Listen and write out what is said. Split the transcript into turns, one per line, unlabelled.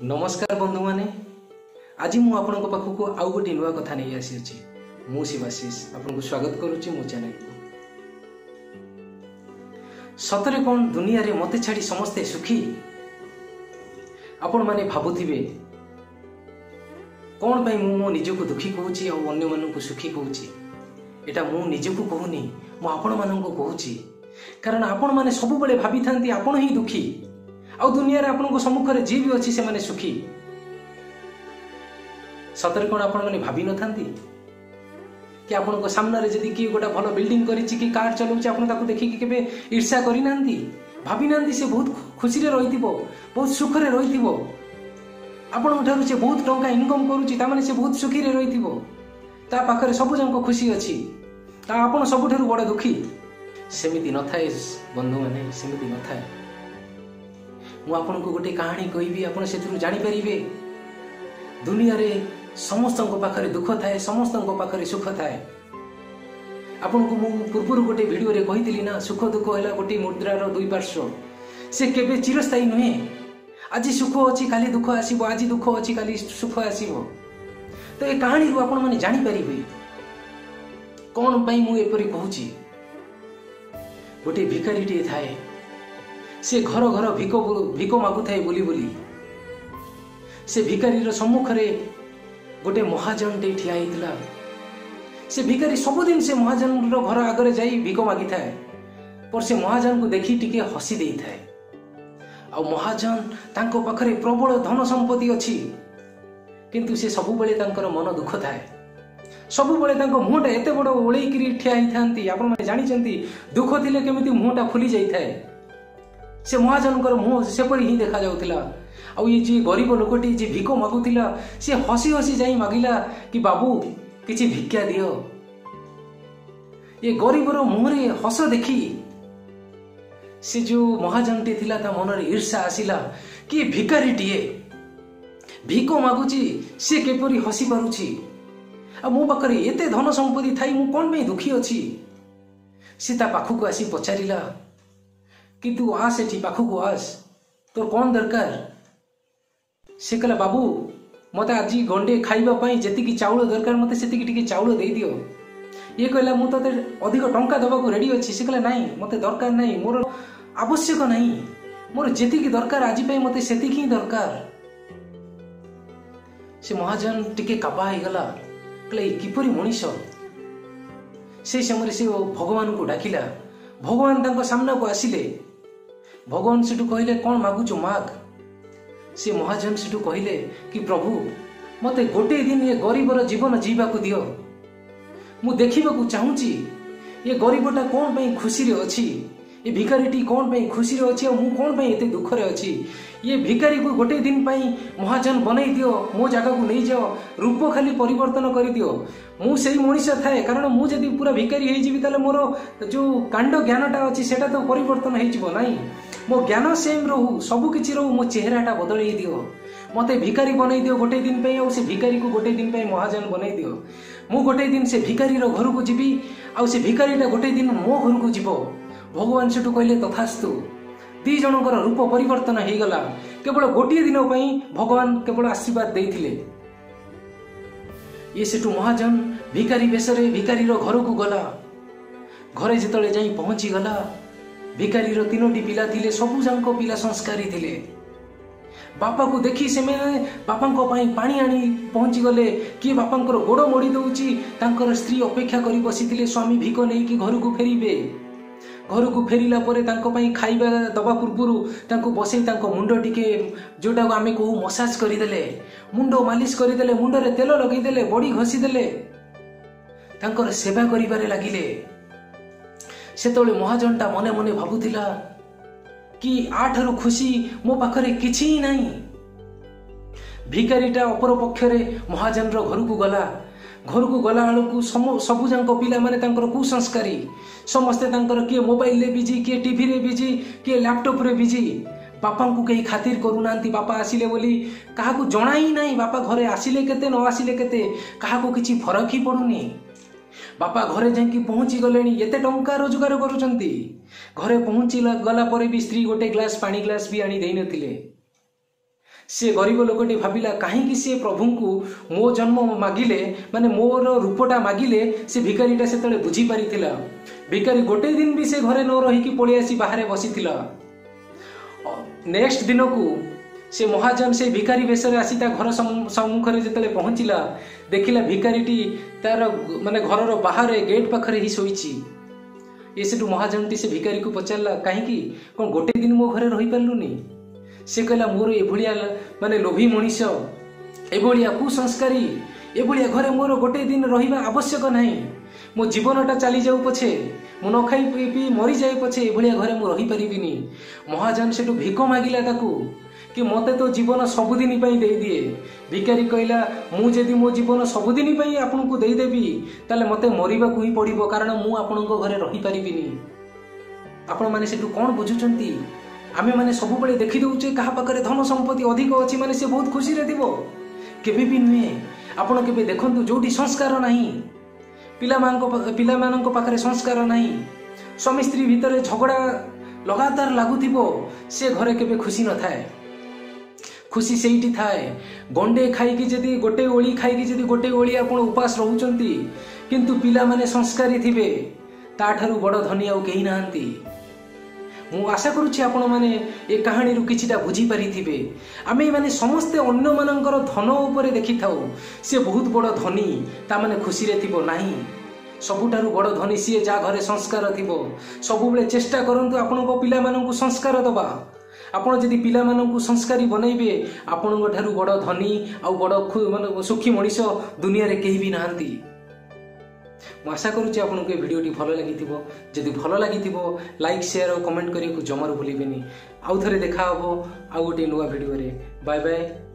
ନମସ୍କାର ବନ୍ଧୁମାନେ, ଆଜି ମୁଁ ଆପଣଙ୍କ ପାଖକୁ ଆଉ ଗୋଟିଏ ନୂଆ କଥା ନେଇ ଆସିଅଛି। ମୁଁ ଶିବାଶିଷ ଆପଣଙ୍କୁ ସ୍ୱାଗତ କରୁଛି ମୋ ଚ୍ୟାନେଲକୁ। ସତରେ କ'ଣ ଦୁନିଆରେ ମୋତେ ଛାଡ଼ି ସମସ୍ତେ ସୁଖୀ? ଆପଣମାନେ ଭାବୁଥିବେ କ'ଣ ପାଇଁ ମୁଁ ମୋ ନିଜକୁ ଦୁଃଖୀ କହୁଛି ଆଉ ଅନ୍ୟମାନଙ୍କୁ ସୁଖୀ କହୁଛି। ଏଇଟା ମୁଁ ନିଜକୁ କହୁନି, ମୁଁ ଆପଣମାନଙ୍କୁ କହୁଛି। କାରଣ ଆପଣମାନେ ସବୁବେଳେ ଭାବିଥାନ୍ତି ଆପଣ ହିଁ ଦୁଃଖୀ, ଆଉ ଦୁନିଆରେ ଆପଣଙ୍କ ସମ୍ମୁଖରେ ଯିଏ ବି ଅଛି ସେମାନେ ସୁଖୀ। ସତରେ କ'ଣ ଆପଣମାନେ ଭାବିନଥାନ୍ତି କି ଆପଣଙ୍କ ସାମ୍ନାରେ ଯଦି କିଏ ଗୋଟେ ଭଲ ବିଲ୍ଡିଂ କରିଛି କି କାର୍ ଚଲାଉଛି, ଆପଣ ତାକୁ ଦେଖିକି କେବେ ଈର୍ଷା କରିନାହାନ୍ତି? ଭାବିନାହାନ୍ତି ସେ ବହୁତ ଖୁସିରେ ରହିଥିବ, ବହୁତ ସୁଖରେ ରହିଥିବ? ଆପଣଙ୍କ ଠାରୁ ସେ ବହୁତ ଟଙ୍କା ଇନକମ୍ କରୁଛି, ତାମାନେ ସେ ବହୁତ ସୁଖୀରେ ରହିଥିବ, ତା ପାଖରେ ସବୁ ଯାକ ଖୁସି ଅଛି, ତା ଆପଣ ସବୁଠାରୁ ବଡ଼ ଦୁଃଖୀ। ସେମିତି ନଥାଏ ବନ୍ଧୁମାନେ, ସେମିତି ନଥାଏ। ମୁଁ ଆପଣଙ୍କୁ ଗୋଟେ କାହାଣୀ କହିବି, ଆପଣ ସେଥିରୁ ଜାଣିପାରିବେ ଦୁନିଆରେ ସମସ୍ତଙ୍କ ପାଖରେ ଦୁଃଖ ଥାଏ, ସମସ୍ତଙ୍କ ପାଖରେ ସୁଖ ଥାଏ। ଆପଣଙ୍କୁ ମୁଁ ପୂର୍ବରୁ ଗୋଟେ ଭିଡ଼ିଓରେ କହିଥିଲି ନା, ସୁଖ ଦୁଃଖ ହେଲା ଗୋଟିଏ ମୁଦ୍ରାର ଦୁଇ ପାର୍ଶ୍ୱ। ସେ କେବେ ଚିରସ୍ଥାୟୀ ନୁହେଁ। ଆଜି ସୁଖ ଅଛି କାଲି ଦୁଃଖ ଆସିବ, ଆଜି ଦୁଃଖ ଅଛି କାଲି ସୁଖ ଆସିବ। ତ ଏ କାହାଣୀରୁ ଆପଣମାନେ ଜାଣିପାରିବେ କ'ଣ ପାଇଁ ମୁଁ ଏପରି କହୁଛି। ଗୋଟିଏ ଭିକାରୀଟିଏ ଥାଏ, ସେ ଘର ଘର ଭିକ ମାଗୁଥାଏ ବୁଲି ବୁଲି। ସେ ଭିକାରୀର ସମ୍ମୁଖରେ ଗୋଟେ ମହାଜନଟେ ଠିଆ ହେଇଥିଲା। ସେ ଭିକାରୀ ସବୁଦିନ ସେ ମହାଜନର ଘର ଆଗରେ ଯାଇ ଭିକ ମାଗିଥାଏ, ପରେ ସେ ମହାଜନକୁ ଦେଖି ଟିକେ ହସି ଦେଇଥାଏ। ଆଉ ମହାଜନ ତାଙ୍କ ପାଖରେ ପ୍ରବଳ ଧନ ସମ୍ପତ୍ତି ଅଛି, କିନ୍ତୁ ସେ ସବୁବେଳେ ତାଙ୍କର ମନ ଦୁଃଖ ଥାଏ। ସବୁବେଳେ ତାଙ୍କ ମୁହଁଟା ଏତେ ବଡ଼ ଓଳେଇକିରି ଠିଆ ହେଇଥାନ୍ତି। ଆପଣମାନେ ଜାଣିଛନ୍ତି ଦୁଃଖ ଥିଲେ କେମିତି ମୁହଁଟା ଫୁଲି ଯାଇଥାଏ। ସେ ମହାଜନଙ୍କର ମୁହଁ ସେପରି ହିଁ ଦେଖାଯାଉଥିଲା। ଆଉ ଇଏ ଯିଏ ଗରିବ ଲୋକଟି ଯିଏ ଭିକ ମାଗୁଥିଲା, ସେ ହସି ହସି ଯାଇ ମାଗିଲା କି ବାବୁ କିଛି ଭିକ୍ଷା ଦିଅ। ଏ ଗରିବର ମୁହଁରେ ହସ ଦେଖି ସେ ଯୋଉ ମହାଜନଟି ଥିଲା ତା ମନରେ ଈର୍ଷା ଆସିଲା କି ଭିକାରୀଟିଏ ଭିକ ମାଗୁଛି, ସେ କିପରି ହସି ପାରୁଛି, ଆଉ ମୋ ପାଖରେ ଏତେ ଧନ ସମ୍ପତ୍ତି ଥାଇ ମୁଁ କ'ଣ ପାଇଁ ଦୁଃଖୀ ଅଛି। ସେ ତା ପାଖକୁ ଆସି ପଚାରିଲା କି ତୁ ଆସ ଏଠି ପାଖକୁ ଆସ, ତୋର କ'ଣ ଦରକାର? ସେ କହିଲା ବାବୁ ମୋତେ ଆଜି ଗଣ୍ଡେ ଖାଇବା ପାଇଁ ଯେତିକି ଚାଉଳ ଦରକାର ମୋତେ ସେତିକି ଟିକେ ଚାଉଳ ଦେଇଦିଅ। ଇଏ କହିଲା ମୁଁ ତୋତେ ଅଧିକ ଟଙ୍କା ଦେବାକୁ ରେଡ଼ି ଅଛି। ସେ କହିଲା ନାଇଁ ମୋତେ ଦରକାର ନାହିଁ, ମୋର ଆବଶ୍ୟକ ନାହିଁ, ମୋର ଯେତିକି ଦରକାର ଆଜି ପାଇଁ ମୋତେ ସେତିକି ହିଁ ଦରକାର। ସେ ମହାଜନ ଟିକେ କାବା ହେଇଗଲା, କହିଲା ଏ କିପରି ମଣିଷ। ସେଇ ସମୟରେ ସେ ଭଗବାନଙ୍କୁ ଡାକିଲା। ଭଗବାନ ତାଙ୍କ ସାମ୍ନାକୁ ଆସିଲେ। ଭଗବାନ ସେଠୁ କହିଲେ କ'ଣ ମାଗୁଛୁ ମାଗ। ସେ ମହାଜନ ସେଠୁ କହିଲେ କି ପ୍ରଭୁ ମୋତେ ଗୋଟିଏ ଦିନ ଏ ଗରିବର ଜୀବନ ଜୀଇବାକୁ ଦିଅ, ମୁଁ ଦେଖିବାକୁ ଚାହୁଁଛି ଏ ଗରିବଟା କ'ଣ ପାଇଁ ଖୁସିରେ ଅଛି, ଏ ଭିକାରୀଟି କ'ଣ ପାଇଁ ଖୁସିରେ ଅଛି, ଆଉ ମୁଁ କ'ଣ ପାଇଁ ଏତେ ଦୁଃଖରେ ଅଛି। ଇଏ ଭିକାରୀକୁ ଗୋଟେ ଦିନ ପାଇଁ ମହାଜନ ବନେଇ ଦିଅ, ମୋ ଜାଗାକୁ ନେଇଯାଅ, ରୂପ ଖାଲି ପରିବର୍ତ୍ତନ କରିଦିଅ, ମୁଁ ସେଇ ମଣିଷ ଥାଏ। କାରଣ ମୁଁ ଯଦି ପୁରା ଭିକାରୀ ହେଇଯିବି ତାହେଲେ ମୋର ଯୋଉ କାଣ୍ଡ ଜ୍ଞାନଟା ଅଛି ସେଟା ତ ପରିବର୍ତ୍ତନ ହେଇଯିବ ନାହିଁ। ମୋ ଜ୍ଞାନ ସେମ୍ ରହୁ, ସବୁ କିଛି ରହୁ, ମୋ ଚେହେରାଟା ବଦଳେଇ ଦିଅ, ମୋତେ ଭିକାରୀ ବନେଇ ଦିଅ ଗୋଟେ ଦିନ ପାଇଁ, ଆଉ ସେ ଭିକାରୀକୁ ଗୋଟେ ଦିନ ପାଇଁ ମହାଜନ ବନେଇ ଦିଅ। ମୁଁ ଗୋଟେ ଦିନ ସେ ଭିକାରୀର ଘରକୁ ଯିବି, ଆଉ ସେ ଭିକାରୀଟା ଗୋଟେ ଦିନ ମୋ ଘରକୁ ଯିବ। ଭଗବାନ ସେଠୁ କହିଲେ ତଥାସ୍ତୁ। ଦି ଜଣଙ୍କର ରୂପ ପରିବର୍ତ୍ତନ ହେଇଗଲା। କେବଳ ଗୋଟିଏ ଦିନ ପାଇଁ ଭଗବାନ କେବଳ ଆଶୀର୍ବାଦ ଦେଇଥିଲେ। ଇଏ ସେଠୁ ମହାଜନ ଭିକାରୀ ବେଶରେ ଭିକାରୀର ଘରକୁ ଗଲା। ଘରେ ଯେତେବେଳେ ଯାଇ ପହଞ୍ଚିଗଲା, ଭିକାରୀର ତିନୋଟି ପିଲା ଥିଲେ, ସବୁ ଯାକ ପିଲା ସଂସ୍କାରୀ ଥିଲେ। ବାପାକୁ ଦେଖି ସେମାନେ ବାପାଙ୍କ ପାଇଁ ପାଣି ଆଣି ପହଞ୍ଚିଗଲେ। କିଏ ବାପାଙ୍କର ଗୋଡ଼ ମୋଡ଼ି ଦଉଛି। ତାଙ୍କର ସ୍ତ୍ରୀ ଅପେକ୍ଷା କରି ବସିଥିଲେ ସ୍ୱାମୀ ଭିକ ନେଇକି ଘରକୁ ଫେରିବେ। ଘରକୁ ଫେରିଲା ପରେ ତାଙ୍କ ପାଇଁ ଖାଇବା ଦେବା ପୂର୍ବରୁ ତାଙ୍କୁ ବସେଇ ତାଙ୍କ ମୁଣ୍ଡ ଟିକେ, ଯୋଉଟାକୁ ଆମେ କହୁ ମସାଜ କରିଦେଲେ, ମୁଣ୍ଡ ମାଲିସ କରିଦେଲେ, ମୁଣ୍ଡରେ ତେଲ ଲଗେଇଦେଲେ, ବଡ଼ି ଘଷିଦେଲେ, ତାଙ୍କର ସେବା କରିବାରେ ଲାଗିଲେ। ସେତେବେଳେ ମହାଜନଟା ମନେ ମନେ ଭାବୁଥିଲା କି ଆଠାରୁ ଖୁସି ମୋ ପାଖରେ କିଛି ହିଁ ନାହିଁ। ଭିକାରୀଟା ଅପର ପକ୍ଷରେ ମହାଜନର ଘରକୁ ଗଲା। ଘରକୁ ଗଲା ବେଳକୁ ସବୁ ଯାକ ପିଲାମାନେ ତାଙ୍କର କୁସଂସ୍କାରୀ, ସମସ୍ତେ ତାଙ୍କର କିଏ ମୋବାଇଲରେ ବିଜି, କିଏ ଟିଭିରେ ବିଜି, କିଏ ଲ୍ୟାପଟପ୍ରେ ବିଜି। ବାପାଙ୍କୁ କେହି ଖାତିର କରୁନାହାନ୍ତି। ବାପା ଆସିଲେ ବୋଲି କାହାକୁ ଜଣା ହିଁ ନାହିଁ। ବାପା ଘରେ ଆସିଲେ କେତେ ନ ଆସିଲେ କେତେ, କାହାକୁ କିଛି ଫରକ ହିଁ ପଡ଼ୁନି। ବାପା ଘରେ ଯାଇକି ପହଞ୍ଚି ଗଲେଣି, ଏତେ ଟଙ୍କା ରୋଜଗାର କରୁଛନ୍ତି। ଘରେ ପହଞ୍ଚି ଗଲା ପରେ ବି ସ୍ତ୍ରୀ ଗୋଟେ ଗ୍ଲାସ ପାଣି ଗ୍ଲାସ ବି ଆଣି ଦେଇନଥିଲେ। ସେ ଗରିବ ଲୋକଟି ଭାବିଲା, କାହିଁକି ସିଏ ପ୍ରଭୁଙ୍କୁ ମୋ ଜନ୍ମ ମାଗିଲେ, ମାନେ ମୋର ରୂପଟା ମାଗିଲେ। ସେ ଭିକାରୀଟା ସେତେବେଳେ ବୁଝିପାରିଥିଲା। ଭିକାରୀ ଗୋଟେ ଦିନ ବି ସେ ଘରେ ନ ରହିକି ପଳେଇ ଆସି ବାହାରେ ବସିଥିଲା। ନେକ୍ସଟ ଦିନକୁ ସେ ମହାଜନ ସେ ଭିକାରୀ ବେଶରେ ଆସି ତା ଘର ସମ୍ମୁଖରେ ଯେତେବେଳେ ପହଞ୍ଚିଲା, ଦେଖିଲା ଭିକାରୀଟି ତାର ମାନେ ଘରର ବାହାରେ ଗେଟ୍ ପାଖରେ ହିଁ ଶୋଇଛି। ଏ ସେଠୁ ମହାଜନଟି ସେ ଭିକାରୀକୁ ପଚାରିଲା, କାହିଁକି, କ'ଣ ଗୋଟେ ଦିନ ମୋ ଘରେ ରହିପାରିଲୁନି? ସେ କହିଲା, ମୋର ଏଭଳିଆ ମାନେ ଲୋଭୀ ମଣିଷ, ଏଭଳିଆ କୁସଂସ୍କାରୀ, ଏଭଳିଆ ଘରେ ମୋର ଗୋଟେ ଦିନ ରହିବା ଆବଶ୍ୟକ ନାହିଁ। ମୋ ଜୀବନଟା ଚାଲିଯାଉ ପଛେ, ମୁଁ ନ ଖାଇ ପିଇ ମରିଯାଏ ପଛେ, ଏଭଳିଆ ଘରେ ମୁଁ ରହିପାରିବିନି। ମହାଜନ ସେଠୁ ଭିକ ମାଗିଲା ତାକୁ କି ମୋତେ ତୋ ଜୀବନ ସବୁଦିନ ପାଇଁ ଦେଇଦିଏ। ଭିକାରୀ କହିଲା, ମୁଁ ଯଦି ମୋ ଜୀବନ ସବୁଦିନ ପାଇଁ ଆପଣଙ୍କୁ ଦେଇଦେବି, ତାହେଲେ ମୋତେ ମରିବାକୁ ହିଁ ପଡ଼ିବ, କାରଣ ମୁଁ ଆପଣଙ୍କ ଘରେ ରହିପାରିବିନି। ଆପଣମାନେ ସେଠୁ କ'ଣ ବୁଝୁଛନ୍ତି? ଆମେମାନେ ସବୁବେଳେ ଦେଖିଦେଉଛେ କାହା ପାଖରେ ଧନ ସମ୍ପତ୍ତି ଅଧିକ ଅଛି ମାନେ ସେ ବହୁତ ଖୁସିରେ ଥିବ। କେବେ ବି ନୁହେଁ। ଆପଣ କେବେ ଦେଖନ୍ତୁ, ଯୋଉଠି ସଂସ୍କାର ନାହିଁ, ପିଲାମାନଙ୍କ ପାଖରେ ସଂସ୍କାର ନାହିଁ, ସ୍ୱାମୀ ସ୍ତ୍ରୀ ଭିତରେ ଝଗଡ଼ା ଲଗାତାର ଲାଗୁଥିବ, ସେ ଘରେ କେବେ ଖୁସି ନଥାଏ। ଖୁସି ସେଇଠି ଥାଏ, ଗଣ୍ଡେ ଖାଇକି ଯଦି, ଗୋଟେ ଓଳି ଖାଇକି ଯଦି ଗୋଟେ ଓଳି ଆପଣ ଉପାସ ରହୁଛନ୍ତି, କିନ୍ତୁ ପିଲାମାନେ ସଂସ୍କାରୀ ଥିବେ, ତାଠାରୁ ବଡ଼ ଧନୀ ଆଉ କେହି ନାହାନ୍ତି। ମୁଁ ଆଶା କରୁଛି ଆପଣମାନେ ଏ କାହାଣୀରୁ କିଛିଟା ବୁଝିପାରିଥିବେ। ଆମେ ମାନେ ସମସ୍ତେ ଅନ୍ୟମାନଙ୍କର ଧନ ଉପରେ ଦେଖିଥାଉ, ସେ ବହୁତ ବଡ଼ ଧନୀ, ତାମାନେ ଖୁସିରେ ଥିବ। ନାହିଁ, ସବୁଠାରୁ ବଡ଼ ଧନୀ ସିଏ ଯାହା ଘରେ ସଂସ୍କାର ଥିବ। ସବୁବେଳେ ଚେଷ୍ଟା କରନ୍ତୁ ଆପଣଙ୍କ ପିଲାମାନଙ୍କୁ ସଂସ୍କାର ଦେବା। ଆପଣ ଯଦି ପିଲାମାନଙ୍କୁ ସଂସ୍କାରୀ ବନେଇବେ, ଆପଣଙ୍କ ଠାରୁ ବଡ଼ ଧନୀ ଆଉ ବଡ଼ ମାନେ ସୁଖୀ ମଣିଷ ଦୁନିଆରେ କେହି ବି ନାହାନ୍ତି। ମୁଁ ଆଶା କରୁଛି ଆପଣଙ୍କୁ ଏ ଭିଡ଼ିଓଟି ଭଲ ଲାଗିଥିବ। ଯଦି ଭଲ ଲାଗିଥିବ, ଲାଇକ୍, ସେୟାର ଆଉ କମେଣ୍ଟ କରିବାକୁ ଜମାରୁ ଭୁଲିବେନି। ଆଉ ଥରେ ଦେଖା ହେବ ଆଉ ଗୋଟିଏ ନୂଆ ଭିଡ଼ିଓରେ। Bye bye.